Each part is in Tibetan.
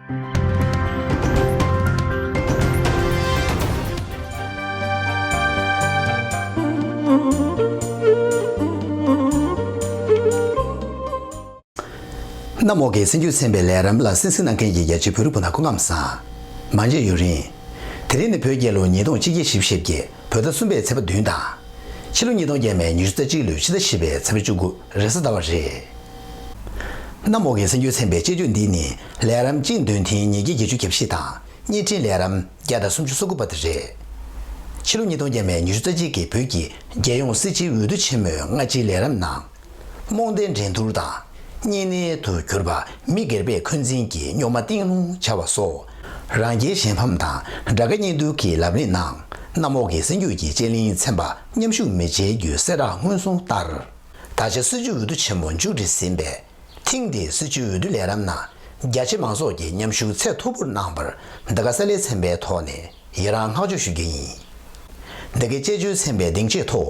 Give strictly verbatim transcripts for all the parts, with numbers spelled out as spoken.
གནམ་འོག་གི་སེམས་རྒྱུད་ཚན་པའི་ལས་རིམ་ལ་གསན་གཟིགས་གནང་མཁན་གྱི་རྒྱ་ཆེའི་བོད་རིགས་སྤུན་ཟླ་སྐུ་ཁམས་བཟང་། མ་མཇལ་ཡུན་རིང་། དེ་རིང་ནི་བོད་རྒྱལ་ལོ་ཉིས་སྟོང་ཆིག་བརྒྱ་བཞི་བཅུ་ཞེ་བརྒྱད་བོད་ཟླ་གསུམ་པའི་ཚེས་པ་བདུན་དང་། ཕྱི་ལོ་ཉིས་སྟོང་བརྒྱ་མེད་ཉི་ཤུ་རྩ་གཅིག་ལོའི་ཕྱི་ཟླ་བཞི་པའི་ཚེས་པ་བཅུ་དགུ་རེས་གཟའ་ཟླ་བ་རེད། གནམ་འོག་གི་སེམས་རྒྱུད་ཚན་པའི་དཔྱད་བརྗོད་འདི་ནི་ལས་རིམ་གཅིག་འདོན་ཐེངས་ཉིས་བརྒྱ་བརྒྱད་ཅུ་གྱ་བཞི་དང་བརྙན་འཕྲིན་ལས་རིམ་བརྒྱ་དང་སུམ་ཅུ་སོ་དགུ་པ་དེ་རེད། ཕྱི་ལོ་ཉིས་སྟོང་བརྒྱ་མེད་ཉི་ཤུ་རྩ་གཅིག་གི་བོད་ཀྱི་རྒྱལ་ཡོངས་སྲིད་སྤྱིའི་འོས་བསྡུ་ཆེན་མོའི་སྔ་ཕྱིའི་ལས་རིམ་ནང་། རྨོངས་དད་འགྲན་བསྡུར་དང་། གཉན་ནད་དུ་གྱུར་པ་མི་སྒེར་པས་འཁོན་འཛིན་གྱི་རྙོག་མ་གཏིང་སློང་བྱ་བ་སོགས། རང་རྒྱལ་གཞན་ཕམ་དང་དགྲ་དགའ་གཉེན་སྡུག་གི་ལམ་རིམ་ནང་གནམ་འོག་གི་སེམས་རྒྱུད་ཀྱི་དཔྱད་གླེང་ཚན་པ་མཉམ་ཞུགས་མི་བྱེད་རྒྱུའི་གསལ་བསྒྲགས་སྔོན་སོང་ལྟར། ད་ཆ་སྲིད་སྤྱི་འོས་བསྡུ་ཆེན་མོ་མཇུག་སྒྲིལ་ཟིན་པས། ཐེངས་འདིའི་སྲིད་སྤྱི་འོས་བསྡུ་ལས་རིམ་ནང་རྒྱ་ཆེ་མང་ཚོགས་ཀྱིས་མཉམ་ཞུགས་ཚད་མཐོ་པོར་གནང་བར་འདི་ག་ས་ལའི་ཚན་པའི་ཐོག་ནས་ཡི་རང་བསྔགས་བརྗོད་ཞུ་རྒྱུ་ཡིན། འདི་གའི་དཔྱད་བརྗོད་ཚན་པའི་སྡིངས་ཆའི་ཐོག་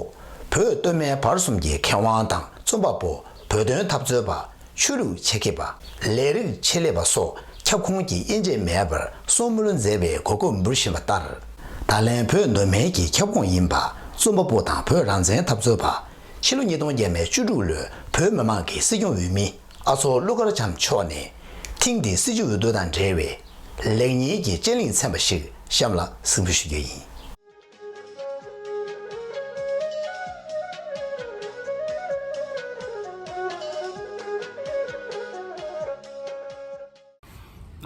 བོད་སྟོད་སྨད་བར་གསུམ་གྱི་མཁས་དབང་དང་རྩོམ་པ་པོ། བོད་དོན་འཐབ་རྩོད་པ། ཆོས་ལུགས་ཆེད་མཁས་པ། ལས་རིགས་ཆེད་ལས་པ་སོགས་ཁྱབ་ཁོངས་ཀྱི་དབྱེ་འབྱེད་མེད་པར་གསོལ་སྨོན་མཛད་པའི་གོ་སྐབས་འབུལ་བཞིན་པ་ལྟར། ད་ལན་བོད་མདོ་སྨད་ཀྱི་ཁྱབ་ཁོངས་ཡིན་པ་རྩོམ་པ་པོ་དང་བོད་རང་བཙན་འཐབ་རྩོད་པ། ཕྱི་ལོ་ཉིས་སྟོང་བརྒྱ་མེད་བཅུ་དྲུག་ལོའི་བོད་མི་མང་གི་སྲིད་སྐྱོང་འོས་མི་ཨ་མཚོ་ཀླུ་མཁར་བྱམས་མཆོག་ནས། ཐེངས་འདིའི་སྲིད་སྤྱི་འོས་བསྡུ་དང་འབྲེལ་བའི་ལེགས་ཉེས་ཀྱི་དཔྱད་གླེང་ཚན་པ་ཞིག་གཤམ་ལ་གཟིགས་འབུལ་ཞུ་རྒྱུ་ཡིན།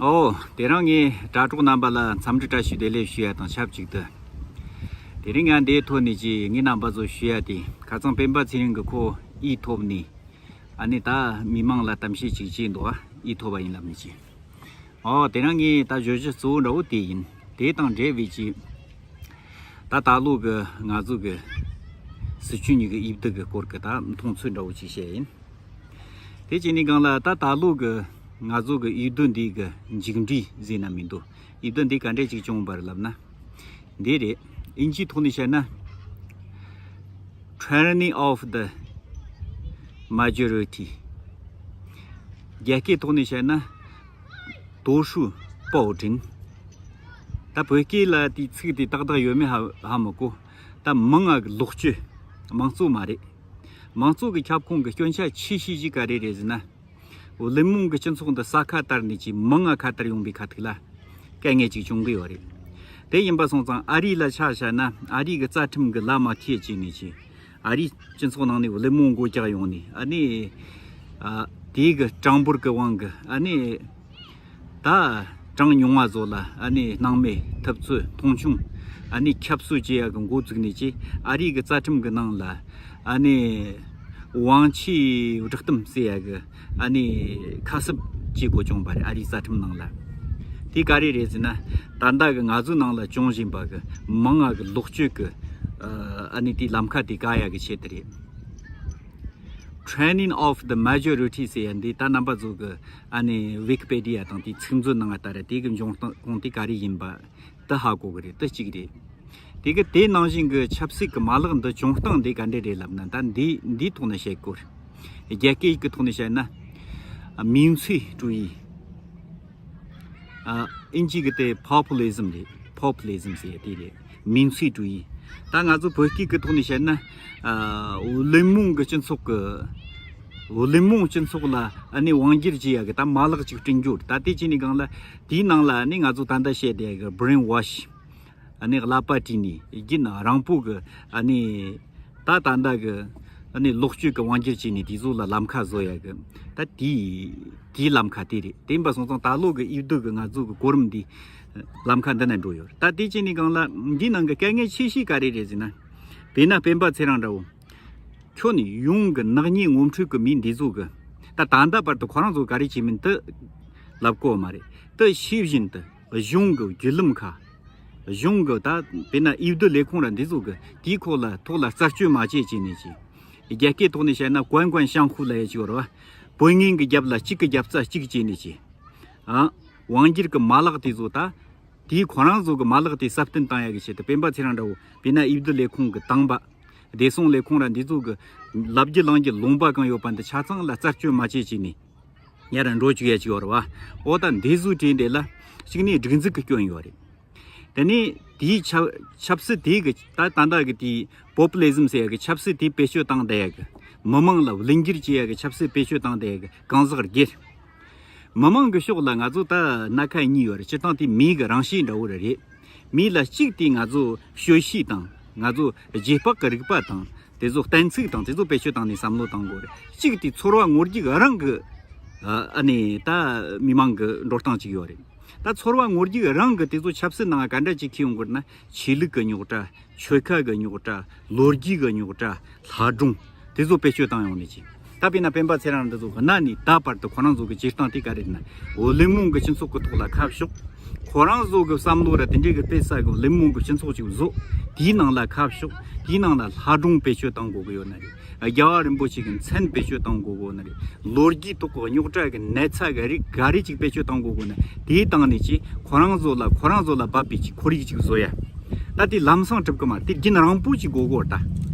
ཨོ། དེ་རིང་ངས་དྲ་གྲོགས་རྣམ་པ་ལ་འཚམས་འདྲི་བཀྲ་ཤིས་བདེ་ལེགས་ཞུ་ཡ་དང་ཆབས་ཅིག་ཏུ། དེ་རིང་ང་འདིའི་ཐོག་ནས་ཀྱི་ངས་རྣམ་པ་ཚོ་ཞུ་ཡ་དེ་ཁ་སང་སྤེན་པ་ཚེ་རིང་གི་ཁོ་ཨི་ཐོབ་ནས། ཨ་ནི་ད་མི་མང་ལ་གཏམ་བཤད་ཅིག་བྱས་འདུག་ཨ། ཨི་ཐོབ་པ་ཡིན་ལབ་ནས་ཀྱི། ཨོ། དེ་རིང་ངས་ད་བརྗོད་གཞི་གཙོ་བོ་འདྲ་བོ་དེ་ཡིན། དེ་དང་འབྲེལ་བའི་ཀྱི། ད་ད་ལོ་གི་ང་ཚོ་གི་སྲིད་སྤྱི་གཉིས་ཀྱི་འོས་བསྡུ་གི་སྐོར་གི་ད་མཐོང་ཚུལ་འདྲ་བོ་ཅིག་བཤད་ཡིན། དེ་བྱས་ནས་གང་ལ་ད་ད་ལོ་གི་ང་ཚོ་གི་འོས་བསྡུ་འདི་གི་མཇུག་འབྲས་ཟེར་ན་མི་འདུག་འོས་བསྡུ་འདི་ག་འདྲས་ཅིག་བྱུང་བར་ལབ་ན། འདི་རེད། ཨིན་ཇིའི་ཐོག་ནས་བཤད་ན། Tyranny of the majority། རྒྱ་སྐད་ཐོག་ནས་བཤད་ན། 多数暴政། ད་བོད་སྐད་ལ་དེའི་ཚིག་དེ་ཏག་ཏག་ཡོད་མེད་ཧ་ཧ་མི་གོ། ད་མང་ང་གི་ལོག་སྤྱོད། མང་གཙོ་མ་རེད། མང་གཙོ་གི་ཁྱབ་ཁོངས་ཀྱི་སྐྱོན་ཆ་ཆེ་ཤོས་ཅིག་ག་རེ་རེད་ཟེར་ན། འོ། བླུན་རྨོངས་ཀྱི་སྤྱི་ཚོགས་འདི་ས་ཁ་དར་ནས་ཀྱི་མང་ང་ཁ་དར་ཡོང་པའི་ཁ་ཐུག་ལ། དཀའ་ངལ་ཅིག་བྱུང་གི་ཡོད་རེད། དེ་ཡིན་པ་སོང་ཙང་ཨ་རི་ལ་ཆ་བཞག་ན་ཨ་རི་གི་རྩ་ཁྲིམས་ཀྱི་ལམ་མ་ཁེལ་བྱས་ནས་ཀྱི། ཨ་རིའི་སྤྱི་ཚོགས་ནང་ནས་བླུན་རྨོངས་མགོ་རྒྱག་ཡོང་ནས་ཨ་ནི། ཨ། དེའི་གི་གྲངས་འབོར་གི་དབང་གི་ཨ་ནི། ད་གྲངས་ཉུང་བ་ཚོ་ལ་ཨ་ནི་སྣང་མེད་ཐུབ་ཚོད་མཐོང་ཆུང་། ཨ་ནི་ཁྱབ་གསོད་བྱེད་ཡ་གི་འགོ་བཙུགས་ནས་ཀྱི་ཨ་རིའི་གི་རྩ་ཁྲིམས་གི་ནང་ལ་ཨ་ནི་དབང་ཆའི་བསྒྲགས་གཏམ་ཟེར་ཡ་གི་ཨ་ནི་ཁ་གསབ་བྱེད་དགོས་བྱུང་བ་རེད། ཨ་རིའི་རྩ་ཁྲིམས་ནང་ལ། དེ་ག་རེ་རེད་ཟེར་ན། ད་ལྟ་གི་ང་ཚོའི་ནང་ལ་བྱུང་བཞིན་པ་གི་མང་ང་གི་ལོག་སྤྱོད་གི་ཨ་ནི་དེའི་ལམ་ཁ་དེ་བཀག་ཡ་གི་ཆེད་དུ་རེད། Training of the majority ཟེར་ཡ་འདི་ད་རྣམ་པ་ཚོ་གི་ཨ་ནི་ཝི་ཀི་པེ་ཌི་ཡ་དང་དེའི་ཚིག་མཛོད་ནང་ལྟར་དེ་གི་འབྱུང་ཁུངས་དེ་ག་རེ་ཡིན་པ་དེ་ཧ་གོ་གི་རེད། དེ་གཅིག་རེད། དེ་གི་དེ་ནང་བཞིན་གི་ཆབ་སྲིད་གི་མ་ལག་འདི་བྱུང་སྟངས་དེ་ག་འདྲ་རེད་ལབ་ན། ད་འདི་འདིའི་ཐོག་ནས་བཤད་དགོས་རེད། རྒྱ་སྐད་ཡིག་གི་ཐོག་ནས་བཤད་ན། 民粹主义། ཨ། ཨིན་ཇི་གི་དེ་populism རེད། populism ཟེར་ཡ་དེ་རེད། 民粹主义། ད་ང་ཚོ་བོད་སྐད་ཀྱི་ཐོག་ནས་བཤད་ན། ཨ། བླུན་རྨོངས་ཀྱི་སྤྱི་ཚོགས་ཀྱི། བླུན་རྨོངས་སྤྱི་ཚོགས་ལ་ཨ་ནི་དབང་སྒྱུར་བྱེད་ཡ་གི་ད་མ་ལག་ཅིག་བསྐྲུན་རྒྱུ་རེད། ད་དེ་བྱས་ནས་གང་ལ་དེའི་ནང་ལ་ཨ་ནི་ང་ཚོ་ད་ལྟ་བཤད་བསྡད་ཡ་གི་brainwash། ཨ་ནི་ཀླད་པ་བཀྲུས་ནས་རྒྱུན་རིང་པོ་གི་ཨ་ནི་ད་ད་ལྟ་གི་ཨ་ནི་ལོག་སྤྱོད་ཀྱི་དབང་སྒྱུར་བྱས་ནས་དེ་ཚོ་ལ་ལམ་ཁ་བཟོ་ཡ་གི་ད་དེའི་དེའི་ལམ་ཁ་དེ་རེད། དེ་ཡིན་པ་སོང་ཙང་ད་ལོ་གི་འོས་བསྡུ་གི་ང་ཚོ་གི་གོ་རིམ་འདི་ལམ་ཁ་འདི་ན་འགྲོ་ཡོད་རེད། ད་དེ་བྱས་ནས་གང་ལ་འདིའི་ནང་གི་དཀའ་ངལ་ཆེ་ཤོས་ག་རེ་རེད་ཟེར་ན། དཔེར་ན་སྤེན་པ་ཚེ་རིང་འདྲ་བོ། ཁྱོན་ཡོངས་གི་ནག་ཉེས་ངོ་འཕྲོད་གི་མི་འདི་ཚོ་གི་ད་ད་ལྟ་བར་དུ་ཁོ་རང་ཚོ་ག་རེ་བྱས་མིན་དེ་ལབ་གོ་མ་རེད། དེ་ཤེས་བཞིན་དུ་གཞུང་གི་བརྒྱུད་ལམ་ཁག་གཞུང་གི་ད་དཔེར་ན་འོས་བསྡུ་ལས་ཁུངས་ར་འདི་ཚོ་གི་དེའི་ཁོག་ལ་ཐོག་ལ་རྩད་གཅོད་མ་བྱེད་ཅེས་ནས་ཀྱི། རྒྱ་སྐད་ཐོག་ནས་བཤད་ན་官官相护ལབ་ཡ་ཅིག་ཡོད་རེད་བ། དཔོན་ངན་གི་རྒྱབ་ལ་གཅིག་གི་རྒྱབ་རྩ་གཅིག་ཅེས་ནས་ཀྱི། ཨ། དབང་སྒྱུར་གི་མ་ལག་དེ་ཚོ་ད། དེའི་ཁོ་རང་ཚོ་གི་མ་ལག་དེ་སྲ་བརྟན་བཏང་ཡ་གི་ཆེད་དུ་སྤེན་པ་ཚེ་རིང་འདྲ་བོ་དཔེར་ན་འོས་བསྡུ་ལས་ཁུངས་གི་དང་པ། བདེ་སྲུང་ལས་ཁུངས་ར་འདི་ཚོ་གི་ལབ་རྒྱུ་ལངས་རྒྱུ་ལུང་པ་གང་ཡོད་པ་འདི་ཆ་ཚང་ལ་རྩད་གཅོད་མ་བྱེད་ཅེས་ནས། ཉར་འགྲོ་བཅུག་ཡ་ཅིག་ཡོད་རེད་བ། འོ་ད་འདི་ཟུག་བྲིས་འདི་ལ་གཅིག་ནས་སྒྲིག་འཛུགས་ཀྱི་སྐྱོན་ཡོད་རེད། དེ་ནས་དེའི་ཆབ་ཆབ་སྲིད་དེ་གི་ད་ད་ལྟ་གི་དེའི་པོ་པུ་ལི་ཟམ་ཟེར་ཡ་གི་ཆབ་སྲིད་དེ་བེད་སྤྱོད་བཏང་བསྡད་ཡ་གི། མི་མང་ལ་བླུན་འགྱུར་བྱེད་ཡ་གི་ཆབ་སྲིད་བེད་སྤྱོད་བཏང་བསྡད་ཡ་གི་གང་ཟག་སྒེར། མི་མང་གི་ཕྱོགས་ལ་ང་ཚོ་ད་སྣ་ཁ་གཉིས་ཡོད་རེད། སྤྱིར་བཏང་དེ་མི་གི་རང་གཤིས་འདྲ་བོ་རེད། མི་ལ་གཅིག་དེ་ང་ཚོ་དཔྱོད་ཤེས་དང་ང་ཚོ་རྗེས་དཔག་གི་རིག་པ་དང་དེ་ཚོ་གཏན་ཚིགས་དང་དེ་ཚོ་བེད་སྤྱོད་བཏང་ནས་བསམ་བློ་བཏང་དགོས་རེད། གཅིག་དེ་ཚོར་བ་ངོ་རྒྱུག་རང་གི་ཨ་ནི་ད་མི་མང་གི་འགྲོ་སྟངས་གཅིག་ཡོད་རེད། ད་ཚོར་བ་ངོ་རྒྱུག་རང་གི་དེ་ཚོ་ཆབ་སྲིད་ནང་ག་འདྲ་ཅིག་ཁེལ་ཡོང་དགོས་ན། ཆོས་ལུགས་ཀྱི་རྙོག་དྲ། ཆོལ་ཁ་གི་རྙོག་དྲ། ལོ་རྒྱུས་ཀྱི་རྙོག་དྲ། ལྷ་སྒྲུང་། དེ་ཚོ་བེད་སྤྱོད་བཏང་ཡོང་ནས་ཅི། ད་དཔེར་ན་སྤེན་པ་ཚེ་རིང་འདི་ཚོ་གི་གནའ་ནས་ད་བར་དུ་ཁོ་རང་ཚོ་གི་བྱེད་སྟངས་དེ་ག་རེ་ན། འོ་གླེང་མོལ་གྱི་སྤྱི་ཚོགས་ཀྱི་ཐོག་ལ་ཁ་ཕྱོགས། ཁོ་རང་ཚོ་གི་བསམ་བློ་ར་དེ་འདྲའི་གི་དཔེ་ས་གི་གླེང་མོལ་གྱི་སྤྱི་ཚོགས་ཅིག་བཟོ། དེའི་ནང་ལ་ཁ་ཕྱོགས། དེའི་ནང་ལ་ལྷ་སྒྲུང་བེད་སྤྱོད་བཏང་དགོས་གི་ཡོད་ན་རེད། རྒྱལ་བ་རིན་པོ་ཆེ་གི་མཚན་བེད་སྤྱོད་བཏང་དགོས་གི་ཡོད་ན་རེད། ལོ་རྒྱུས་ཐོག་གི་རྙོག་དྲ་གི་ནད་ཚ་གི་རིགས་ག་རེ་ཅིག་བེད་སྤྱོད་བཏང་དགོས་གི་ན། དེའི་སྟེང་ནས་ཅི་ཁོ་རང་ཚོ་ལ་ཁོ་རང་ཚོ་ལ་བབ་པའི་ཅི་ཁོར་ཡུག་ཅིག་བཟོ་ཡ། ད་དེ་ལམ་སང་གྲུབ་གི་མ་རེད། དེ་རྒྱུན་རིང་པོ་ཅིག་དགོས་གོ་ད།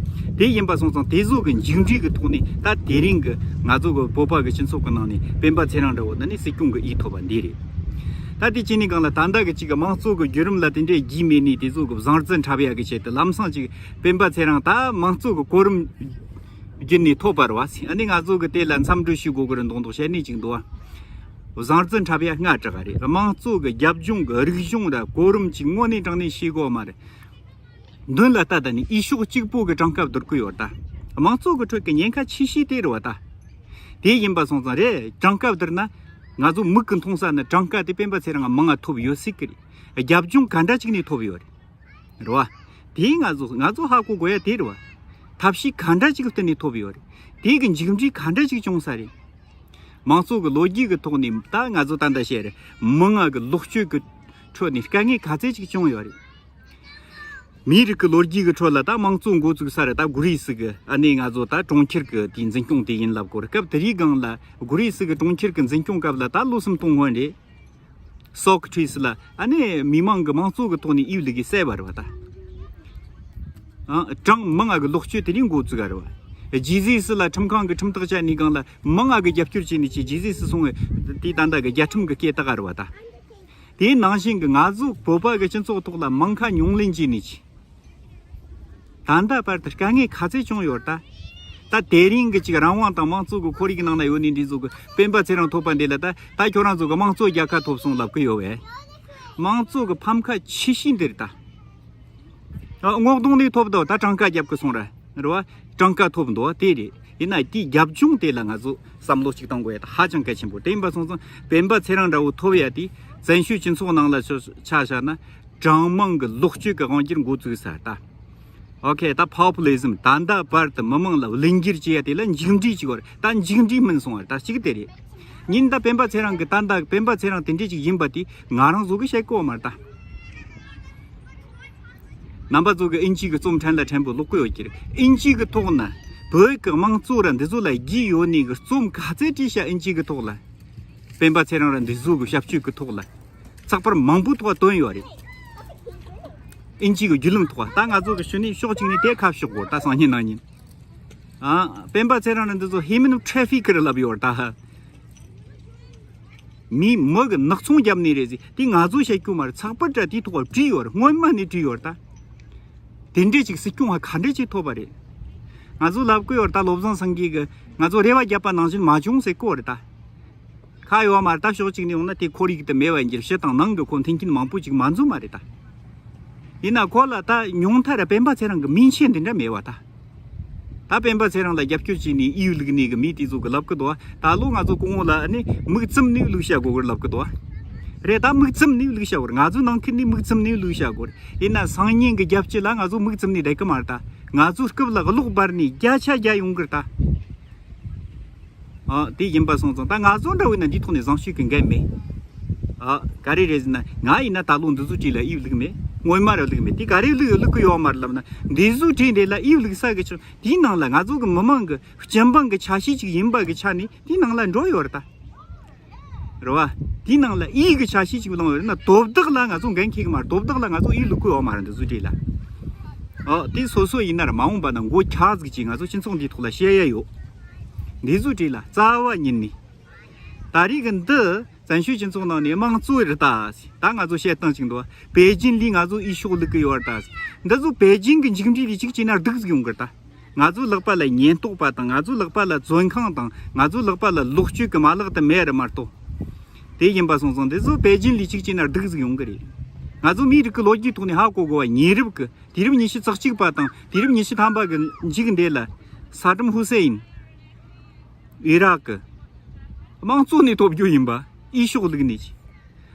དེ་ཡིན་པ་སོང་ཙང་དེ་ཚོ་གི་མཇུག་འབྲས་ཀྱི་ཐོག་ནས་ད་དེ་རིང་གི་ང་ཚོ་གི་བོད་པ་གི་སྤྱི་ཚོགས་ཀྱི་ནང་ནས་སྤེན་པ་ཚེ་རིང་འདྲ་བོ་ན་ནི་སྲིད་སྐྱོང་གི་ཨི་ཐོབ་པ་འདི་རེད། ད་དེ་ཅི་ནས་གང་ལ་ད་ལྟ་གི་ཅིག་གི་དམངས་གཙོ་གི་བརྒྱུད་རིམ་ལ་དེ་འདྲའི་རྒྱུས་མེད་ནས་དེ་ཚོ་གི་བཟང་རྩི་འཁྲབ་ཡ་གི་ཆེད་དུ་ལམ་སང་ཅིག་སྤེན་པ་ཚེ་རིང་ད་དམངས་གཙོ་གི་གོ་རིམ་བརྒྱུད་ནས་ཐོབ་པ་རེད་བ། ཨ་ནི་ང་ཚོ་གི་དེ་ལ་འཚམས་འདྲི་ཞུ་དགོས་གི་རེད་མདོག་མདོག་བཤད་ནས་ཅིག་འདུག་བ། བཟང་རྩི་འཁྲབ་ཡ་སྔ་དྲགས་རེད། དམངས་གཙོ་གི་རྒྱབ་ལྗོངས་གི་རིག་གཞུང་ར་གོ་རིམ་ཅིག་དངོས་གནས་དྲང་གནས་ཤེས་དགོས་མ་རེད། མདུན་ལ་ལྟ་ད་ནི་ཨི་ཤོག་གཅིག་པོ་གི་གྲངས་ཀ་བསྡུར་གི་ཡོད་ད། དམངས་གཙོ་གི་ཁྲོད་ཀྱི་ཉེན་ཁ་ཆེ་ཤོས་དེ་རེད་བ་ད། དེ་ཡིན་པ་སོང་ཙང་རེད། གྲངས་ཀ་བསྡུར་ན་ང་ཚོ་མིག་གི་མཐོང་ས་ནི་གྲངས་ཀ་དེ་སྤེན་པ་ཚེ་རིང་མང་ང་ཐོབ་ཡོད་སྲིད་གི་རེད། རྒྱབ་ལྗོངས་ག་འདྲ་ཅིག་ནས་ཐོབ་ཡོད་རེད། རེད་བ། དེ་ང་ཚོ་ང་ཚོ་ཧ་གོ་དགོས་ཡ་དེ་རེད་བ། ཐབས་ཤེས་ག་འདྲ་ཅིག་བསྟུན་ནས་ཐོབ་ཡོད་རེད། དེ་གི་མཇུག་འབྲས་ག་འདྲ་ཅིག་བྱུང་ས་རེད། དམངས་གཙོ་གི་ལོ་རྒྱུས་ཀྱི་ཐོག་ནས་ད་ང་ཚོ་ད་ལྟ་བཤད་རེད། མི་ང་གི་ལོག་སྤྱོད་ཀྱི་ཁྲོད་ནས་དཀའ་ངལ་ག་ཚད་ཅིག་བྱུང་ཡོད་རེད། མིའི་རིགས་ཀྱི་ལོ་རྒྱུས་ཀྱི་ཁྲོད་ལ་ད་དམངས་གཙོ་འགོ་བཙུགས་ས་རེད། ད་གུ་རུ་སི་གི་ཨ་ནེ་ང་ཚོ་ད་གྲོང་ཁྱེར་གྱི་དེའི་འཛིན་སྐྱོང་དེ་ཡིན་ལབ་དགོས་རེད། སྐབས་དེ་རིང་སྒང་ལ་གུ་རུ་སི་གི་གྲོང་ཁྱེར་གྱི་འཛིན་སྐྱོང་སྐབས་ལ་ད་ལོ་སུམ་སྟོང་སྔོན་རེད། སོག་ཁྲིས་ལ་ཨ་ནེ་མི་མང་གི་དམངས་གཙོ་གི་ཐོག་ནས་ཨིབ་ལི་གི་གསལ་བ་རེད་བ་ད། ཨ་ཀྲང་མི་ང་གི་ལོག་སྤྱོད་དེ་རིང་འགོ་བཙུགས་ག་རེད་བ། རྗེས་སི་ལ་ཁྲིམས་ཁང་གི་ཁྲིམས་ཐག་བཅད་ནས་སྒང་ལ་མི་ང་གི་རྒྱབ་སྐྱོར་བྱས་ནས་ཀྱི་རྗེས་སི་སོང་བའི་དེ་ད་ལྟ་གི་རྒྱལ་ཁྲིམས་གི་སྐད་བཏགས་ག་རེད་བ་ད། དེའི་ནང་བཞིན་གི་ང་ཚོ་བོད་པ་གི་སྤྱི་ཚོགས་ཐོག་ལ་མང་ཁ་ཉུང་ལེན་བྱས་ནས་ཀྱི། ད་ལྟ་བར་དུ་དཀའ་ངལ་ག་ཚད་བྱུང་ཡོད་ད། ད་དེ་རིང་གི་ཅིག་རང་དབང་དང་དམངས་གཙོ་གི་ཁོར་ཡུག་ནང་ན་ཡོད་ནི་འདི་ཚོ་གི་སྤེན་པ་ཚེ་རིང་ཐོབ་པ་འདི་ལ་ད་ད་ཁྱོད་རང་ཚོ་གི་དམངས་གཙོ་རྒྱལ་ཁ་ཐོབ་སོང་ལབ་གི་ཡོད་བས། དམངས་གཙོ་གི་ཕམ་ཁ་ཆེ་ཤོས་འདིར་ད། ཨ་སྔོག་དོང་ནས་ཐོབ་དོ་ད་གྲངས་ཀ་རྒྱབ་གི་སོང་ར་རེད་བ། གྲངས་ཀ་ཐོབ་འདུག་དེ་རེད། ཡིན་ན་དེའི་རྒྱབ་ལྗོངས་དེ་ལ་ང་ཚོ་བསམ་བློ་གཅིག་གཏོང་དགོས་ཡ་ད་ཧ་ཅང་གལ་ཆེན་པོ་དེ་ཡིན་པ་སོང་ཙང་སྤེན་པ་ཚེ་རིང་འདྲ་བོ་ཐོབ་ཡ་དེ་བཙན་བྱོལ་སྤྱི་ཚོགས་ནང་ལ་ཆ་བཞག་ན། གྲངས་མང་གི་ལོག་སྤྱོད་ཀྱི་དབང་སྒྱུར་འགོ་བཙུགས་ས་ད། ཨོ་ཁེ། ད་པོ་པུ་ལི་ཟམ་ད་ལྟ་བར་དུ་མི་མང་ལ་བླུན་འགྱུར་བྱེད་ཡ་དེ་ལ་མཇུག་འབྲས་ཅིག་ཡོད་རེད། ད་མཇུག་འབྲས་སྨིན་སོང་བ་རེད། ད་གཅིག་དེ་རེད། ཉིན་ད་སྤེན་པ་ཚེ་རིང་གི་ད་ད་སྤེན་པ་ཚེ་རིང་དེ་འདྲས་ཅིག་ཡིན་པ་དེ་ང་རང་ཚོ་གི་བཤད་གོ་མ་རེད་ད། རྣམ་པ་ཚོ་གི་ཨིན་ཇི་གི་རྩོམ་ཕྲན་ལ་ཕྲན་བུ་ཀློག་གི་ཡོད་ཀྱི་རེད། ཨིན་ཇི་གི་ཐོག་ན་བོད་ཀྱི་དམངས་གཙོ་ར་འདི་ཚོ་ལ་རྒྱུས་ཡོད་ནི་གི་རྩོམ་ག་ཚད་བྲིས་ཤག་ཨིན་ཇི་གི་ཐོག་ལ། སྤེན་པ་ཚེ་རིང་ར་འདི་ཚོ་གི་ཞབས་ཕྱི་གི་ཐོག་ལ། ཚགས་པར་མང་པོའི་ཐོག་བཏོན་ཡོད་རེད། ཨིན་ཇི་གི་བརྒྱུད་ལམ་ཐོག་ད་ང་ཚོ་གི་ཤུལ་ནས་ཕྱོགས་གཅིག་ནས་དེ་ཁ་ཕྱོགས་དགོས། ད་སང་ཉིན་གནངས་ཉིན། ཨ། སྤེན་པ་ཚེ་རིང་ལ་འདི་ཚོ་ཧི་མན་ཊྲེ་ཕིག་གི་རེད་ལབ་ཡོད་རེད་ད། མི་མི་གི་ནག་ཚོང་རྒྱབ་ནས་རེད་ཟེར། དེ་ང་ཚོ་བཤད་རྒྱུ་མ་རེད། ཚགས་པར་འདྲ་དེའི་ཐོག་བྲིས་ཡོད་རེད། སྔོན་མ་ནས་བྲིས་ཡོད་རེད་ད། དེ་འདྲས་ཅིག་སྲིད་སྐྱོང་ཧ་ག་འདྲས་ཅིག་ཐོབ་པ་རེད། ང་ཚོ་ལབ་གི་ཡོད་རེད་ད། བློ་བཟང་སེང་གེ་གི་ང་ཚོ་རེ་བ་བརྒྱབ་པ་ནང་བཞིན་མ་བྱུང་ཟེར་གི་ཡོད་རེད་ད། ཁ་ཡོད་མ་རེད་ད། ཕྱོགས་གཅིག་ནས་ཡོང་ན་དེ་ཁོར་ཡུག་དེ་མེད་པ་ཡིན་གྱི། ཕྱི་དང་ནང་གི་ཁོ་མཐུན་རྐྱེན་མང་པོ་ཅིག་མ་འཛོམས་མ་རེད་ད། ཡིན་ན་ཁོ་ལ་ད་ཉུང་མཐའ་ར་སྤེན་པ་ཚེ་རིང་གི་མིང་ཆེན་དེ་འདྲ་མེད་པ་ད། ད་སྤེན་པ་ཚེ་རིང་ལ་རྒྱབ་སྐྱོར་བྱས་ནས་ཨིའུ་བླུགས་ནས་གི་མི་དེ་ཚོ་གི་ལབ་གི་འདུག་ད་ལོ་ང་ཚོ་སྐུ་ངོ་ལ་ནི་མིག་བཙུམ་ནས་བླུགས་བྱ་དགོས་གི་ལབ་གི་འདུག་རེད་ད། མིག་བཙུམ་ནས་བླུགས་བྱ་དགོས་རེད། ང་ཚོའི་ནང་ཁུལ་ནས་མིག་བཙུམ་ནས་བླུགས་བྱ་དགོས་རེད། ཡིན་ན་སང་ཉིན་གི་རྒྱལ་སྤྱི་ལ་ང་ཚོ་མིག་བཙུམ་ནས་བསྡད་གི་མ་རེད་ད། ང་ཚོའི་རྐུབ་ལ་གློག་སྦར་ནས་བརྒྱ་ཆ་བརྒྱ་ཡོང་གི་རེད་ད། ཨ། དེ་ཡིན་པ་སོང་ཙང་ད་ང་ཚོ་འདྲ་བོ་ཡིན་ན་འདིའི་ཐོག་ནས་བཟང་སྤྱོད་ཀྱི་འགན་མེད། ཨ། ག་རེ་རེད་ཟེར་ན་ང་ཡིན་ན་ད་ལོ་འདི་ཚོ་བྲིས་ལ་ཨིབ་བླུགས་མེད། སྔོན་མ་ར་བླུགས་མེད། དེ་ག་རེ་བླུགས་བླུགས་གི་ཡོད་མ་རེད་ལབ་ན། འདི་ཚོ་བྲིས་འདི་ལ་ཨིབ་བླུགས་ས་གི་ཆུ་དེའི་ནང་ལ་ང་ཚོ་གི་མི་མང་གི་སྤྱི་འབངས་གི་ཆ་ཤས་ཅིག་ཡིན་པ་གི་ཆ་ནས་དེའི་ནང་ལ་འགྲོ་ཡོད་རེད་ད། རེད་བ། དེའི་ནང་ལ་ཨི་གི་ཆ་ཤས་ཅིག་བླངས་ཡོད་རེད་ན། དོ་བདག་ལ་ང་ཚོ་འགན་འཁྱེར་གི་མ་རེད། དོ་བདག་ལ་ང་ཚོ་ཨི་བླུགས་གི་ཡོད་མ་རེད། འདི་ཚོ་བྲིས་ལ། ཨོ། དེ་སོ་སོ་ཡིན་ན་ར་མ་འོངས་པ་ན་མགོ་ཁྱག་ཟིག་ཅིག་ང་ཚོ་སྤྱི་ཚོགས་འདིའི་ཐོག་ལ་བཤད་ཡ་ཡོད། འདི་ཚོ་བྲིས་ལ་རྩ་བ་ཉིད་ནས། ད་རེས་ཀྱི་འདི་བཙན་བྱོལ་སྤྱི་ཚོགས་ནང་ནས་དམངས་གཙོ་རེད་ད། ད་ང་ཚོ་བཤད་སྟངས་ཅིག་འདུག་པེ་ཅིན་ལས་ང་ཚོ་འོས་ཤོག་བླུག་གི་ཡོད་རེད་ད། འདི་ཚོ་པེ་ཅིན་གྱི་མཇུག་འབྲས་ལས་གཅིག་བྱས་ན་སྡུག་ཟིག་ཡོང་གི་རེད་ད། ང་ཚོའི་ལག་པ་ལ་ཉེན་རྟོག་པ་དང་། ང་ཚོའི་ལག་པ་ལ་བཙོན་ཁང་དང་། ང་ཚོའི་ལག་པ་ལ་ལོག་སྤྱོད་ཀྱི་མ་ལག་དེ་མེད་རེད་མ་གཏོགས། དེ་ཡིན་པ་སོང་ཙང་འདི་ཚོ་པེ་ཅིན་ལས་གཅིག་བྱས་ན་སྡུག་ཟིག་ཡོང་གི་རེད། ང་ཚོ་མིའི་རིགས་ཀྱི་ལོ་རྒྱུས་ཐོག་ནས་ཧ་གོ་དགོས་པ། ཉེ་རབས་ཀྱི་དུས་རབས་ཉི་ཤུ་རྩ་གཅིག་པ་དང་དུས་རབས་ཉི་ཤུ་ཐམ་པ་གི་མཇུག་འདི་ལ་ས་ཏམ་ཧུ་སེ་ཨིན། ཨི་རག་གི་དམངས་གཙོ་ནས་ཐོབ་རྒྱུ་ཡིན་པ། འོས་ཤོག་བླུགས་ནས་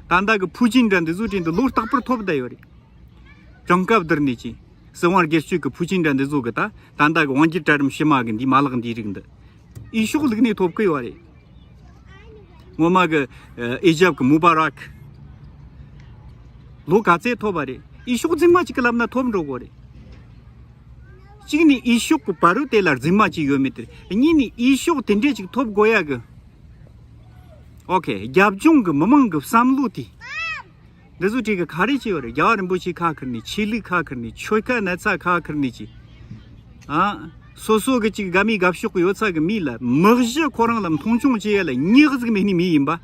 ཀྱི། ད་ལྟ་གི་ཕུའུ་ཅིན་འདྲ་འདི་ཚོ་དྲན་དུ་ལོ་རྟག་པར་ཐོབ་བསྡད་ཡོད་རེད། གྲངས་ཀ་བསྡུར་ནས་ཀྱི། སྲིད་དབང་སྒེར་གཅོད་ཀྱི་ཕུའུ་ཅིན་འདྲ་འདི་ཚོ་གི་ད་ད་ལྟ་གི་དབང་སྒྱུར་གྲལ་རིམ་ཕྱི་མ་གི་འདི་མ་ལག་འདིའི་རིགས་འདི། འོས་ཤོག་བླུགས་ནས་ཐོབ་གི་ཡོད་རེད། སྔོན་མ་གི་ཨེ་ཇབ་གི་མུ་བ་རག་ལོ་ག་ཚད་ཐོབ་པ་རེད། འོས་ཤོག་རྫུན་མ་གཅིག་གི་ལབ་ན་ཐོབ་འགྲོ་གོ་རེད། གཅིག་ནས་འོས་ཤོག་གི་བར་རུ་དེ་ལ་རྫུན་མ་གཅིག་ཡོད་མེད་དེ་རེད། གཉིས་ནས་འོས་ཤོག་དེ་འདྲས་གཅིག་ཐོབ་དགོས་ཡ་གི། ཨོ་ཁེ། རྒྱབ་ལྗོངས་གི་མི་མང་གི་བསམ་བློ་དེ། འདི་ཚོ་གྲས་གི་ག་རེ་བྱས་ཡོད་རེད། རྒྱལ་བ་རིན་པོ་ཆེ་ཁ་ཁུར་ནས། ཆོས་ལུགས་ཁ་ཁུར་ནས། ཆོལ་ཁ་ན་ཚ་ཁ་ཁུར་ནས་ཀྱི། ཨ། སོ་སོ་གི་ཅིག་དགའ་མི་དགའ་ཕྱོགས་གི་ཡོད་ཚད་གི་མི་ལ། མི་གཞི་ཁོ་རང་ལ་མཐོང་ཆུང་བྱེད་ཡ་ལ་ཉག་ཟིག་མེད་ནི་མི་ཡིན་པ།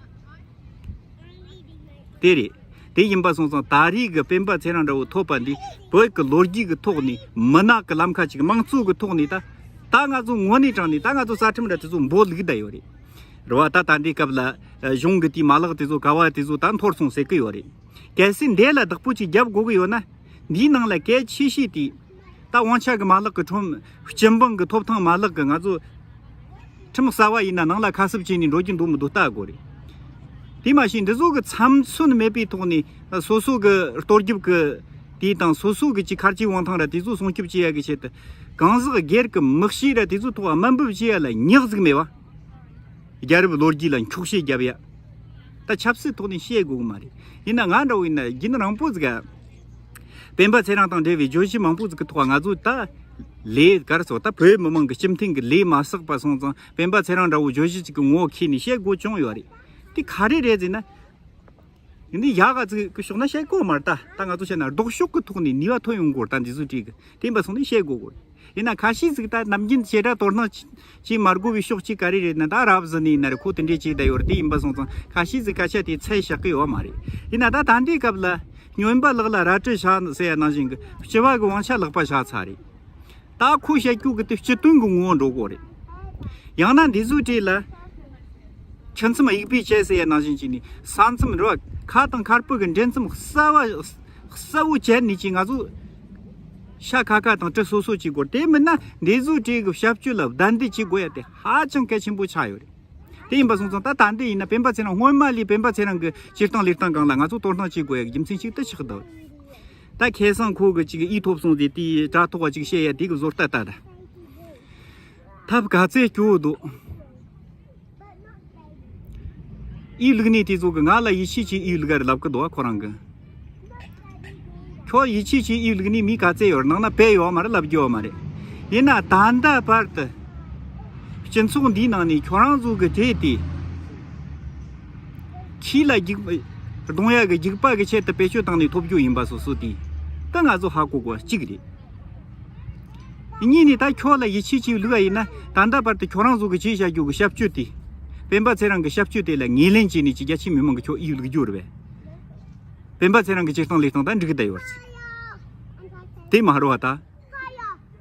དེ་རེད། དེ་ཡིན་པ་སོང་ཙང་ད་རེས་གི་སྤེན་པ་ཚེ་རིང་འདྲ་བོ་ཐོབ་པ་འདི་བོད་གི་ལོ་རྒྱུས་གི་ཐོག་ནས། མུན་ནག་གི་ལམ་ཁ་ཅིག་དམངས་གཙོ་གི་ཐོག་ནས་ད། ད་ང་ཚོ་དངོས་གནས་དྲང་ནས་ད་ང་ཚོ་རྩ་ཁྲིམས་ར་དེ་ཚོ་འབོད་ལུགས་བསྡད་ཡོད་རེད། རེད་བ། ད་ད་འདི་སྐབས་ལ་གཞུང་གི་དེའི་མ་ལག་དེ་ཚོ་ག་བ་དེ་ཚོ་ད་འཐོར་སོང་ཟེར་གི་ཡོད་རེད། གལ་སྲིད་འདི་ལ་བདག་པོ་ཅིག་རྒྱབ་དགོས་གི་ཡོད་ན། འདིའི་ནང་ལ་གལ་ཆེ་ཤོས་དེ། ད་དབང་ཆ་གི་མ་ལག་གི་ཁྲོམ། སྤྱི་འབངས་གི་ཐོབ་ཐང་མ་ལག་གི་ང་ཚོ་ཁྲིམས་གསར་བ་ཡིན་ན་ནང་ལ་ཁ་གསབ་བྱས་ནས་འགྲོ་རྒྱུ་འདུག་མི་འདུག་ལྟ་དགོས་རེད། དེ་མ་ཤེས་འདི་ཚོ་གི་ཚབ་མཚོན་མེད་པའི་ཐོག་ནས་སོ་སོ་གི་ལྟོ་རྒྱབ་གི་དེ་དང་། སོ་སོ་གི་ཅིག་ཁ་རྩའི་དབང་ཐང་ར་དེ་ཚོ་སྲུང་སྐྱོབ་བྱེད་ཡ་གི་ཆེད་དུ། གང་ཟག་སྒེར་གི་མི་གཤིས་ར་དེ་ཚོ་ཐོག་དམའ་འབེབས་བྱེད་ཡ་ལ་ཉག་ཟིག་མེད་བ། རྒྱལ་རབས་ལོ་རྒྱུས་ལ་འཁྱོག་བཤད་རྒྱབ་ཡ། ད་ཆབ་སྲིད་ཐོག་ནས་བཤད་དགོས་གི་མ་རེད། ཡིན་ན་ང་འདྲ་བོ་ཡིན་ན་རྒྱུན་རིང་པོ་ཟིག་ག་སྤེན་པ་ཚེ་རིང་དང་འབྲེལ་བའི་བརྗོད་གཞི་མང་པོ་ཟིག་གི་ཐོག་ང་ཚོ་ད་ལས་ག་རེ་ཟེར། ད་བོད་མི་མང་གི་སྤྱི་མཐུན་གི་ལས་མ་བསགས་པ་སོང་ཙང་སྤེན་པ་ཚེ་རིང་འདྲ་བོ་བརྗོད་གཞི་ཅིག་གི་ངོ་བོ་ཁྱེར་ནས་བཤད་དགོས་བྱུང་ཡོད་རེད། དེ་ག་རེ་རེད་ཟེར་ན། ཡིན་ནའི་ཡག་ག་ཚིག་གི་ཤོག་ན་བཤད་དགོས་མ་རེད། ད་ད་ང་ཚོ་བཤད་ན་ལྡོག་ཕྱོགས་གི་ཐོག་ནས་ནུས་པ་ཐོན་ཡོང་གོ་རེད། ད་འདི་ཚོ་བྲིས་གི་དེ་འབའ་སོང་ནས་བཤད་དགོས་གོ་རེད། ཡིན་ན་ཁ་ཤས་ཟིག་ད་ནམ་རྒྱུན་བྱེད་སྒྲ་དོ་སྣང་བྱེད་མ་དགོས་པའི་ཕྱོགས་གཅིག་ག་རེ་རེད་ན། ད་རབ་ཟིན་ནས་ཡིན་ན་རེད། ཁོ་དེ་འདྲས་བྱས་བསྡད་ཡོད་རེད། དེ་ཡིན་པ་སོང་ཙང་ཁ་ཤས་ཟིག་སྐད་ཆ་དེ་ཚད་བཞག་གི་ཡོད་མ་རེད། ཡིན་ན་ད་ད་འདིའི་སྐབས་ལ་སྨྱོན་པ་ལག་ལ་རལ་གྲི་བཞག་ཟེར་ཡ་ནང་བཞིན་གི་སྤྱི་བ་གི་དབང་ཆ་ལག་པ་བཞག་ཚར་རེད། ད་ཁོ་བཤད་རྒྱུ་གི་དེ་སྤྱི་དོན་གི་ངོ་བོ་འགྲོ་གོ་རེད། ཡང་ན་འདི་ཚོའི་གྲས་ལ། ཆུ་མཚམས་དབྱུག་པས་བཅད་ཟེར་ཡ་ནང་བཞིན་བྱས་ནས་ས་མཚམས་རེད་བ། ཁ་དང་ཁར་པོ་གི་འབྲེལ་མཚམས་གསལ་བ་གསལ་བོ་བཅད་ནས་ཀྱི་ང་ཚོ་ཤ་ཁ་ཁ་དང་གྲི་སོ་སོ་བྱེད་དགོས། དེ་མིན་ན་འདི་ཚོའི་གྲས་ཀྱི་ཞབས་ཕྱི་ལ་བདའ་འདེད་བྱེད་དགོས་ཡ་དེ་ཧ་ཅང་གལ་ཆེན་པོ་ཆགས་ཡོད་རེད། དེ་ཡིན་པ་སོང་ཙང་ད་ད་འདི་ཡིན་ན་སྤེན་པ་ཚེ་རིང་སྔོན་མ་ལས་སྤེན་པ་ཚེ་རིང་གི་སྤྱིར་བཏང་ལས་སྟངས་སྒང་ལ་ང་ཚོ་དོ་སྣང་བྱེད་དགོས་ཡ་གི་རྒྱུ་མཚན་ཞིག་ཏུ་ཆགས་འདུག་ད་ཁེ་སང་ཁོ་གི་ཅིག་ཨི་ཐོབ་སོང་ཟེར་དེའི་དྲ་ཐོག་ཅིག་བཤད་ཡ་དེ་གི་བཟོ་ལྟ་ལྟ་ད། ཐབས་ག་ཚད་སྐྱོ་བོ་འདུག་ཨི་བླུག་ནས་དེ་ཚོ་གི་ང་ལ་ཡིད་ཆེས་ཀྱིས་ཨི་བླུག་ག་རེ་ལབ་གི་འདུག་བ། ཁོ་རང་གི་ཁྱོད་ཡིད་ཆེས་ཀྱིས་ཨི་བླུག་ནས་མི་ག་ཚད་ཡོད་ནང་ན་བས་ཡོད་མ་རེད། ལབ་རྒྱུ་ཡོད་མ་རེད། ཡིན་ན་ད་ལྟ་བར་དུ་སྤྱི་ཚོགས་འདིའི་ནང་ནས་ཁྱོད་རང་ཚོ་གི་གྲས་དེ་ཁྱི་ལ་རྒྱུག་གདོང་ཡ་གི་རྒྱུག་པ་གི་ཆེད་དུ་བེད་སྤྱོད་བཏང་ནས་ཐོབ་རྒྱུ་ཡིན་པ་སོ་སོ་དེ་ད་ང་ཚོ་ཧ་གོ་དགོས་གཅིག་རེད། གཉིས་ནས་ད་ཁྱོད་ལ་ཡིད་ཆེས་ཀྱིས་བླུག་པ་ཡིན་ན། ད་ལྟ་བར་དུ་ཁྱོད་རང་ཚོ་གི་བྱས་བཞག་རྒྱུ་གི་ཞབས་ཕྱི་དེ། སྤེན་པ་ཚེ་རིང་གི་ཞབས་ཕྱི་དེ་ལ་ངོས་ལེན་བྱས་ནས་ཀྱི་རྒྱ་ཆེའི་མི་མང་གི་ཁྱོད་ཨི་བླུག་རྒྱུ་རེད་པས། སྤེན་པ་ཚེ་རིང་གི་སྤྱིར་བཏང་ལས་སྟངས་ད་འགྲིག་གི་བསྡད་ཡོད་རེད། དེ་མ་རེད་བ་ད།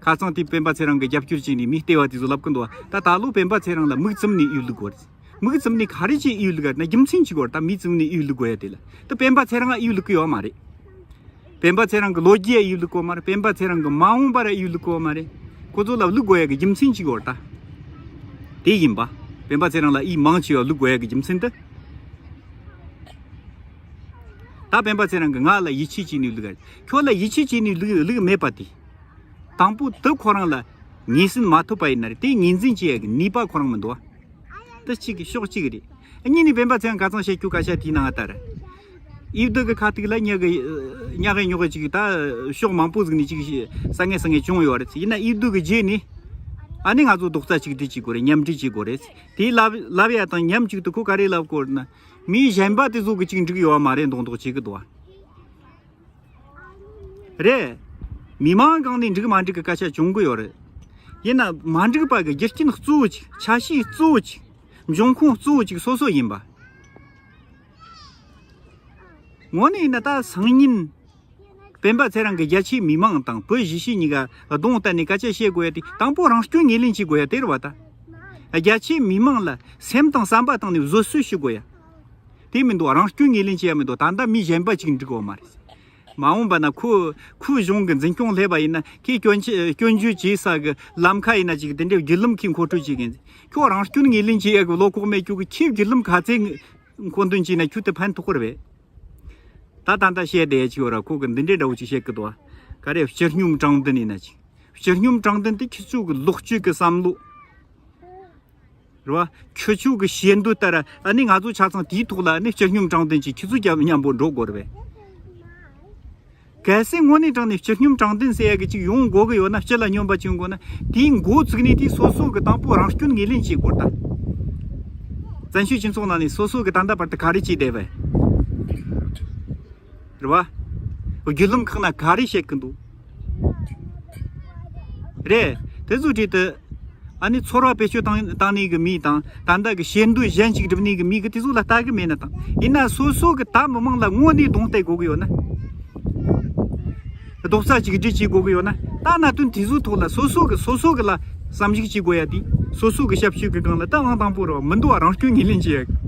ཁ་སང་དེ་སྤེན་པ་ཚེ་རིང་གི་རྒྱབ་སྐྱོར་བྱས་ནས་མི་ལྟེ་བ་དེ་ཚོ་ལབ་གི་འདུག་བ། ད་ད་ལོ་སྤེན་པ་ཚེ་རིང་ལ་མིག་བཙུམ་ནས་ཨི་བླུག་དགོས་རེད། མིག་བཙུམ་ནས་ག་རེ་བྱས་ཨི་བླུག་ག་རེད་ན། རྒྱུ་མཚན་གཅིག་གོ་རེད། ད་མིག་བཙུམ་ནས་ཨི་བླུག་དགོས་ཡ་དེ་ལ་ད་སྤེན་པ་ཚེ་རིང་ཨི་བླུག་གི་ཡོད་མ་རེད། སྤེན་པ་ཚེ་རིང་གི་ལོ་རྒྱུས་ཨི་བླུག་གོ་མ་རེད། སྤེན་པ་ཚེ་རིང་གི་མ་འོངས་པར་ཨི་བླུག་གོ་མ་རེད། ཁོ་ཚོ་ལ་བླུག་དགོས་ཡ་གི་རྒྱུ་མཚན་གཅིག་གོ་རེད་ད། དེ་ཡིན་པ། སྤེན་པ་ཚེ་རིང་ལ་ཨི་མང་ཆེ་བ་བླུག་དགོས་ཡ་གི་རྒྱུ་མཚན་དེ། ད་སྤེན་པ་ཚེ་རིང་གི་ང་ལ་ཡིད་ཆེས་བྱས་ནས་བླུག་ག་རེད། ཁྱོད་ལ་ཡིད་ཆེས་བྱས་ནས་བླུག་བླུག་མེད་པ་དེ། དང་པོ་དེ་ཁོ་རང་ལ་ངོས་ཟིན་མ་ཐོབ་པ་ཡིན་ན་རེད། དེ་ངོས་འཛིན་བྱེད་ཡ་གི་ནུས་པ་ཁོ་རང་མི་འདུག་བ། དེ་གཅིག་གི་ཕྱོགས་གཅིག་རེད། གཉིས་ནས་སྤེན་པ་ཚེ་རིང་ཁ་སང་བཤད་རྒྱུ་སྐད་ཆ་དེའི་ནང་ལྟར། ཨི་བསྡུ་གི་ཁ་ཐུག་ལ་ཉག་གི་ཉག་གི་ཉོག་གི་ཅིག་ད་ཕྱོགས་མང་པོ་ཟིག་ནས་ཅིག་ས་ངེས་ས་ངེས་བྱུང་ཡོད་རེད། ཡིན་ན་ཨི་བསྡུ་གི་རྗེས་ནས་ཨ་ནི་ང་ཚོ་རྡོག་རྩ་གཅིག་སྒྲིལ་བྱེད་དགོས་རེད། མཉམ་འབྲེལ་བྱེད་དགོས་རེད། དེ་ལབ་ལབ་ཡ་དང་མཉམ་གཅིག་ཏུ་ཁོ་ག་རེ་ལབ་དགོས་རེད་ན། མི་གཞན་པ་དེ་ཚོ་གི་ཅིག་འགྲིག་ཡོད་མ་རེད་མདོག་མདོག་བྱེད་གི་འདུག་བ། རེད། མི་མང་སྒང་ནས་འགྲིག་མ་འགྲིག་གི་སྐད་ཆ་བྱུང་གི་ཡོད་རེད། ཡིན་ན་མ་འགྲིག་པ་གི་རྒྱུ་རྐྱེན་གཙོ་བོ་ཅིག་ཆ་ཤས་གཙོ་བོ་ཅིག་འབྱུང་ཁུངས་གཙོ་བོ་གཅིག་སོ་སོ་ཡིན་པ། དངོས་གནས་ཡིན་ན་ད་སང་ཉིན་སྤེན་པ་ཚེ་རིང་གི་རྒྱ་ཆེའི་མི་མང་དང་བོད་གཞིས་བྱེས་གཉིས་ཀ་གདོང་གཏད་ནས་སྐད་ཆ་བཤད་དགོས་ཡ་དེ་དང་པོ་རང་སྐྱོན་ངོས་ལེན་བྱེད་དགོས་ཡ་དེ་རེད་བ་ད། རྒྱ་ཆེའི་མི་མང་ལ་སེམས་དང་བསམ་པ་བཏང་ནས་བཟོད་གསོལ་ཞུ་དགོས་ཡ། དེ་མི་འདུག་རང་སྐྱོན་ངོས་ལེན་བྱེད་ཡ་མི་འདུག་ད་ལྟ་མི་གཞན་པ་ཅིག་འགྲིག་གོ་མ་རེད། མ་འོངས་པ་ན་ཁོ་ཁོའི་གཞུང་གི་འཛིན་སྐྱོང་སླེབས་པ་ཡིན་ན་ཁོས་སྐྱོན་ཆ་སྐྱོན་བརྗོད་བྱེད་ས་གི་ལམ་ཁ་ཡིན་ན་ཅིག་དེ་འདྲའི་བརྒྱུད་ལམ་ཁོས་མཁོ་སྤྲོད་བྱེད་མཁན། ཁྱོད་རང་སྐྱོན་ངོས་ལེན་བྱེད་ཡ་གི་བློ་ཁོག་མེད་ཁྱོད་ཀྱི་ཁྱོད་བརྒྱུད་ལམ་ག་ཚད་མཁོ་འདོན་བྱས་ན་ཁྱོད་དེ་ཕན་ཐོགས་གི་རེད་པས། ད་ད་ལྟ་བཤད་བསྡད་ཡ་ཅིག་ཡོད་ར། ཁོ་གི་འདི་འདྲའི་འདྲ་བོ་ཅིག་བཤད་གི་འདུག་ག་རེ་སྤྱི་སྙོམས་དྲང་བདེན་ཡིན་ན་ཅིག་སྤྱི་སྙོམས་དྲང་བདེན་དེ་ཁྱེད་ཚོ་གི་ལོག་སྤྱོད་གི་བསམ་བློ། རེད་བ། ཁྱེད་ཚོ་གི་བཤད་འདོད་ལྟར་ཨ་ནི་ང་ཚོ་ཆ་ཚང་དེའི་ཐོག་ལ་ཨ་ནི་སྤྱི་སྙོམས་དྲང་བདེན་གྱི་ཁྱེད་ཚོ་རྒྱབ་མཉམ་པོ་འགྲོ་དགོས་རེད་པས། གལ་སྲིད་དངོས་གནས་དྲང་ནས་སྤྱི་སྙོམས་དྲང་བདེན་ཟེར་ཡ་གི་ཅིག་ཡོང་དགོས་གི་ཡོད་ན། སྤྱི་ལ་སྙོམས་པ་ཅིག་ཡོང་དགོས་ན་དེའི་འགོ་བཙུགས་ནས་དེ་སོ་སོ་གི་དང་པོ་རང་སྐྱོན་ངོས་ལེན་བྱེད་དགོས་ད། བཙན་བྱོལ་སྤྱི་ཚོགས་ནང་ནས་སོ་སོ་གི་ད་ལྟ་བར་དུ་ག་རེ་བྱས་བསྡད་པས། རེད་བ། བརྒྱུད་ལམ་ཁག་ན་ག་རེ་བཤད་གི་འདུག་རེད། དེ་ཚོའི་གྲས་དུ་ཨ་ནི་ཚོར་བ་བེད་སྤྱོད་བཏང་བཏང་ནས་གི་མི་དང་ད་ལྟ་གི་བཤད་འདོད་གཞན་ཞིག་སྒྲུབ་ནས་གི་མི་གི་དེ་ཚོ་ལ་ལྟ་གི་མེད་ན་དང་། ཡིན་ན་སོ་སོ་གི་ད་མི་མང་ལ་དངོས་གནས་གདོང་གཏད་དགོས་གི་ཡོད་ན། རྡོག་རྩ་གཅིག་སྒྲིལ་བྱེད་དགོས་གི་ཡོད་ན། ད་གནད་དོན་དེ་ཚོའི་ཐོག་ལ་སོ་སོ་གི་སོ་སོ་གི་ལ་བསམ་གཞིག་བྱེད་དགོས་ཡ་དེ། སོ་སོ་གི་ཞབས་ཞུ་གི་སྒང་ལ་ད་ཨང་དང་པོ་རེད་བ། མི་འདུག་བ་རང་སྐྱོན་ངོས་ལེན་བྱེད་ཡ།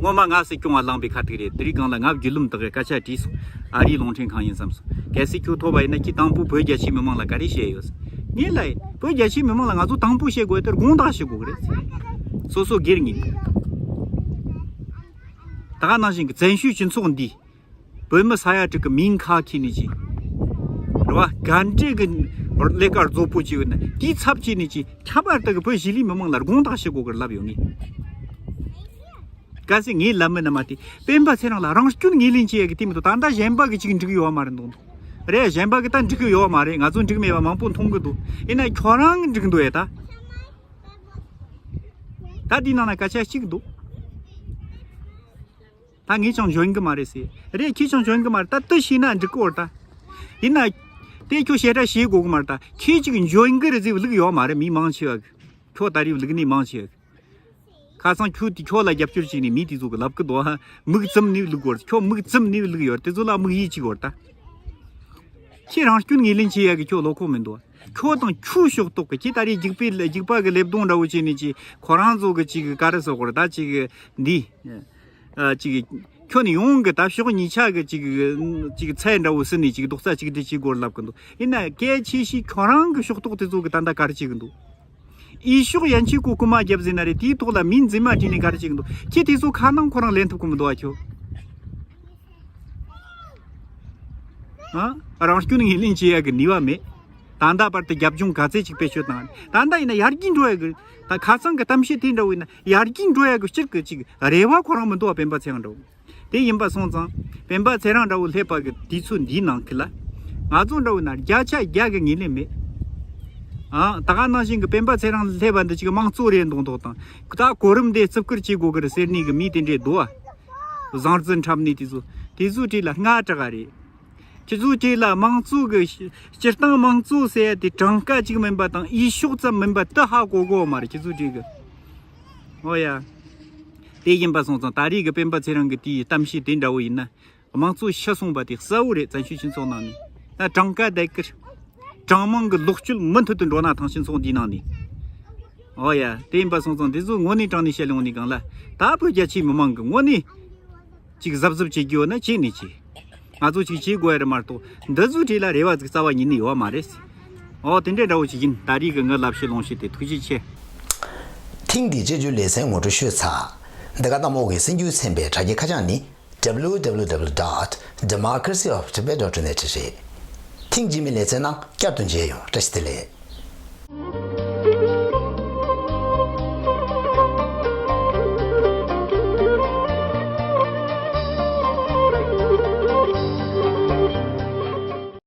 སྔོན་མ་ང་སྲིད་སྐྱོང་བ་ལངས་པའི་ཁ་ཐུག་རེད། དེ་རིང་སྒང་ལ་ང་བརྒྱུད་ལམ་དག་གི་སྐད་ཆ་དྲིས་སོང་། ཨ་རིའི་རླུང་འཕྲིན་ཁང་ཡིན་བསམ་སོང་། གལ་སྲིད་ཁྱོད་ཐོབ་པ་ཡིན་ན་ཁྱེད་དང་པོ་བོད་རྒྱ་ཆེའི་མི་མང་ལ་ག་རེ་བཤད་ཡོད་ཟེར། ངས་ལབ་ཡིན། བོད་རྒྱ་ཆེའི་མི་མང་ལ་ང་ཚོ་དང་པོ་བཤད་དགོས་དེ་དགོངས་དག་ཞུ་དགོས་གི་རེད། སོ་སོ་སྒེར་ངོས་ནས། ད་ག་ནང་བཞིན་གི་བཙན་བྱོལ་སྤྱི་ཚོགས་འདི་བོད་མི་ས་ཡ་དྲུག་གི་མིང་ཁ་ཁྱེར་ནས་ཅི། རེད་བ། ག་འདྲས་གི་ལས་ཀ་རྫོབ་པོ་ཅིག་ཡོད་ན་དེའི་ཚབ་བྱས་ནས་ཅི་ཁྱད་པར་དུ་གི་བོད་གཞིས་ལུས་མི་མང་ལ་དགོངས་དག་ཞུ་དགོས་གི་ལབ་ཡོད་ངས། གལ་སྲིད་ངས་ལབ་མིན་ན་མ་དེ་སྤེན་པ་ཚེ་རིང་ལ་རང་སྐྱོན་ངོས་ལེན་བྱེད་ཡ་གི་དེ་མི་འདུག་ད་ལྟ་གཞན་པ་གི་ཅིག་འགྲིག་ཡོད་མ་རེད་འདུག་རེད། གཞན་པ་གི་ད་འགྲིག་གི་ཡོད་མ་རེད། ང་ཚོ་འགྲིག་མེད་པ་མང་པོ་མཐོང་གི་འདུག་ཡིན་ན་ཁྱོད་རང་གི་འགྲིག་འདུག་ཡ་ད། ད་དེའི་ནང་ན་སྐད་ཆ་གཅིག་འདུག་ད་ངས་ཀྱང་འཇོན་གི་མ་རེད་ཟེར། རེད། ཁྱེད་ཀྱང་འཇོན་གི་མ་རེད། ད་དེ་ཤེས་ན་འགྲིག་གི་རེད་ད། ཡིན་ན། དེ་ཁྱོད་བཤད་གྲྭ་བྱེད་དགོས་གི་མ་རེད་ད། ཁྱེད་ཅིག་འཇོན་གི་རེད་ཟེར་བའི་ལུགས་ཡོད་མ་རེད། མི་མང་ཆེ་བ་གི། ཁྱོད་ད་རེས་ལུགས་ནི་མང་ཆེ་བ་གི། ཁ་སང་ཁྱོད་དེ་ཁྱོད་ལ་རྒྱབ་སྐྱོར་བྱས་ནས་མི་དེ་ཚོ་གི་ལབ་གི་འདུག་ཧ། མིག་བཙུམ་ནས་ལུགས་ཡོད་རེད། ཁྱོད་མིག་བཙུམ་ནས་ལུགས་ཡོད་རེད། དེ་ཚོ་ལ་དམིགས་ཡུལ་ཅིག་ཡོད་རེད་ད། ཁྱེད་རང་སྐྱོན་ངོས་ལེན་བྱེད་ཡ་གི་ཁྱོད་བློ་ཁོག་མི་འདུག་ཁྱོད་དང་ཁྱོད་ཕྱོགས་གཏོགས་གི་ཁྱེད་ད་རེས་རྒྱུག་པའི་རྒྱུག་པ་གི་ལེབ་རྡུང་འདྲ་བོ་བྱས་ནས་ཅིག་ཁོ་རང་ཚོ་གི་ཅིག་ག་རེ་ཟེར་དགོས་རེད་ད། ཅིག་འདི། ཨ། ཅིག་ཁྱོད་ནི་ཡོང་གི་ད་ཕྱོགས་གཉིས་ཆ་གི་ཅིག་ཅིག་ཚད་འདྲ་བོ་ཟིན་ནས་ཅིག་རྡོག་རྩ་གཅིག་སྒྲིལ་བྱེད་དགོས་ལབ་གི་འདུག་ཡིན་ན་གལ་ཆེ་ཤོས་ཁྱོད་རང་གི་ཕྱོགས་གཏོགས་དེ་ཚོ་གི་ད་ལྟ་ག་རེ་བྱེད་གི་འདུག་ཨི་ཤོག་ཡན་ཆད་ཀོ་རྐུ་མ་རྒྱབ་ཟིན་ན་རེད། དེའི་ཐོག་ལ་མིའི་མཛེས་མ་བྲིས་ནས་ག་རེ་བྱེད་གི་འདུག་ཁྱེད་དེ་ཚོ་ཁ་ནང་ཁོ་རང་ལེན་ཐུབ་གི་མི་འདུག་ཨ་ཁྱོད། ཨ། རང་སྐྱོན་ངོས་ལེན་བྱེད་ཡ་གི་ནུས་པ་མེད། ད་ལྟ་བར་དུ་རྒྱབ་ལྗོངས་ག་ཚད་ཅིག་བེད་སྤྱོད་བཏང་། ད་ལྟ་ཡིན་ན་ཡར་རྒྱས་འགྲོ་ཡ་གི། ད་ཁ་སང་གི་གཏམ་བཤད་དེ་འདྲ་བོ་ཡིན་ན་ཡར་རྒྱས་འགྲོ་ཡ་གི་སྤྱིར་གི་ཅིག་རེ་བ་ཁོ་རང་མི་འདུག་བ། སྤེན་པ་ཚེ་རིང་འདྲ་བོ། དེ་ཡིན་པ་སོང་ཙང་སྤེན་པ་ཚེ་རིང་འདྲ་བོ་སླེབས་པ་གི་དུས་ཚོད་འདིའི་ནང་གི་ལ། ང་ཚོ་འདྲ་བོ་ན་བརྒྱ་ཆ་བརྒྱ་གི་ངོས་ལེན་མེད། ཨ། ད་ག་ནང་བཞིན་གི་སྤེན་པ་ཚེ་རིང་སླེབས་པ་འདི་ཅིག་དམངས་གཙོ་རེད་མདོག་མདོག་དང་། ད་གོ་རིམ་དེ་བརྩི་བཀུར་བྱེད་དགོས་གི་རེད་ཟེར་ནས་གི་མི་དེ་འདྲས་འདུག་བ། བཟང་བརྩི་འཁྲབ་ནས་དེ་ཚོ། དེ་ཚོའི་གྲས་ལ་སྔ་དྲགས་རེད། ཁྱེད་ཚོའི་གྲས་ལ་དམངས་གཙོ་གི་སྤྱི་སྤྱིར་བཏང་དམངས་གཙོ་ཟེར་ཡ་དེ་གྲངས་ཀ་གཅིག་མིན་པ་དང་ཨི་ཤོག་ཙམ་མིན་པ་དེ་ཧ་གོ་གོ་མ་རེད་ཁྱེད་ཚོའི་གྲས་གི། འོ་ཡ། དེ་ཡིན་པ་སོང་ཙང་ད་རེས་གི་སྤེན་པ་ཚེ་རིང་གི་དེའི་གཏམ་བཤད་དེ་འདྲ་བོ་ཡིན་ན། དམངས་གཙོ་ཤི་སོང་བ་དེ་གསལ་བོ་རེད། བཙན་བྱོལ་སྤྱི་ཚོགས་ནང་ནས་ད་གྲངས་ཀ་ལྡན་གི། གྲངས་མང་གི་ལོག་སྤྱོད་མུ་མཐུད་དུ་འགྲོ་ན་ཐང་སྤྱི་ཚོགས་འདིའི་ནང་ནས། འོ་ཡ། དེ་ཡིན་པ་སོང་ཙང་འདི་ཚོ་དངོས་གནས་དྲང་གནས་བཤད་ཡོང་ནས་གང་ལ། ད་བོད་རྒྱ་ཆེའི་མི་མང་གི་དངོས་གནས། ཅིག་གཟབ་གཟབ་བྱེད་རྒྱུ་ཡོད་ན་བྱེད་ནས་བྱེད། ང་ཚོ་ཅིག་བྱེད་དགོས་ཡ་རེད་མ་གཏོགས་འདི་ཚོའི་གྲས་ལ་རེ་བ་ཟིག་རྩ་བ་ཉིད་ནས་ཡོད་མ་རེད། ཨོ་དེ་འདྲའི་འདྲ་བོ་ཅིག་ཡིན། ད་རེས་ཀྱི་ངའི་ལབ་བཤད་ལུང་བཤད་དེ་ཐུགས་རྗེ་ཆེ། ཐེངས་འདིའི་དཔྱད་བརྗོད་ལེ་ཚན་ངོ་སྤྲོད་ཞུས་ཚར། འདི་ག་གནམ་འོག་གི་སྲིད་འགྱུར་ཚན་པའི་དྲ་རྒྱའི་ཁ་བྱང་ནི། W W W dot democracy of tibet dot net རེད། ཐེངས་རྗེས་མའི་ལེ་ཚན་ནང་བསྐྱར་དུ་མཇལ་ཡོང་། བཀྲ་ཤིས་བདེ་ལེགས།